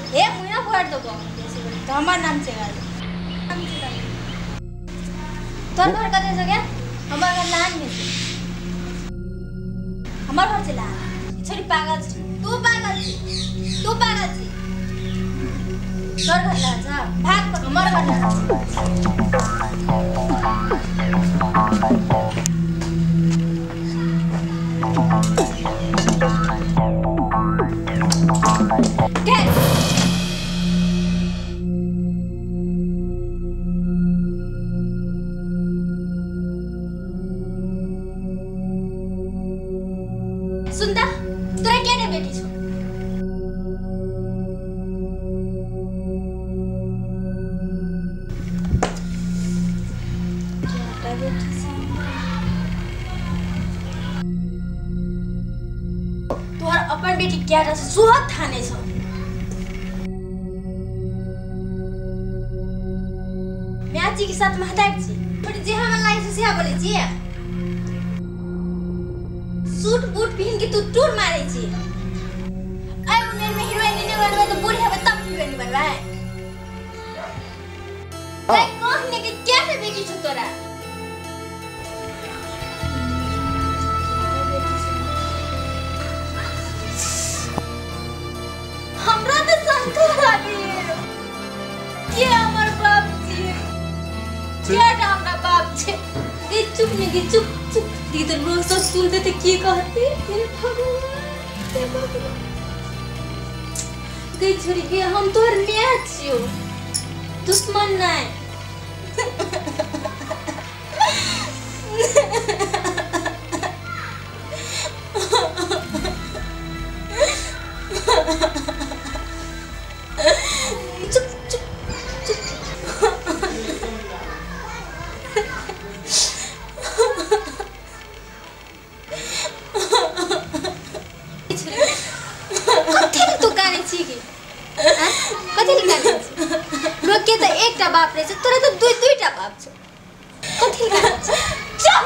ए मुया फोड़ देबो बेसी बोली तो हमर नाम छै गाली। नाम छै गाली। तोर घर कतऽ छौ गे? हमर घर लान में छै। हमर घर छै लान। ई छोरी पागल छै। तू पागल छी। तू पागल छी। तोर घर लान छ। भाग त हमर घर लान छ। के सुनता तोरा के ने बेटी छौ? केटा बेटी छौ? तोहर अपन बेटी केटा छौ? सोहत थाने छौ। म्याची के साथ महतार छी। पर जे हमरा लागै छै सेहा बोलै छी। सूट बूट पहिन के तू टूर मारै छी। ऐ उमेर में हीरोइन नहीं बनबै तो बूढ़ हेबै तब हीरोइन बनबै। ऐ कहने के क्या रे बेटी छौ तोरा? हमरा त शंका लागल के हमर बाप छी, के हमरा बाप छै। गे चुप ने गे चुप चुप। दीदी लोग सब सुनते त की कहते? हे भगवान, हे भगवान। गे छोरी गे हम तोहर my छियौ, दुश्मन नहीं। चुप चुप चुप। कथी ले तू कानै छी गे? कथी ले कानै छी? लोग के त एकटा बाप रहै छै, तोरा त दुई दुईटा बाप छौ। कथी ले कानै छी? चुप।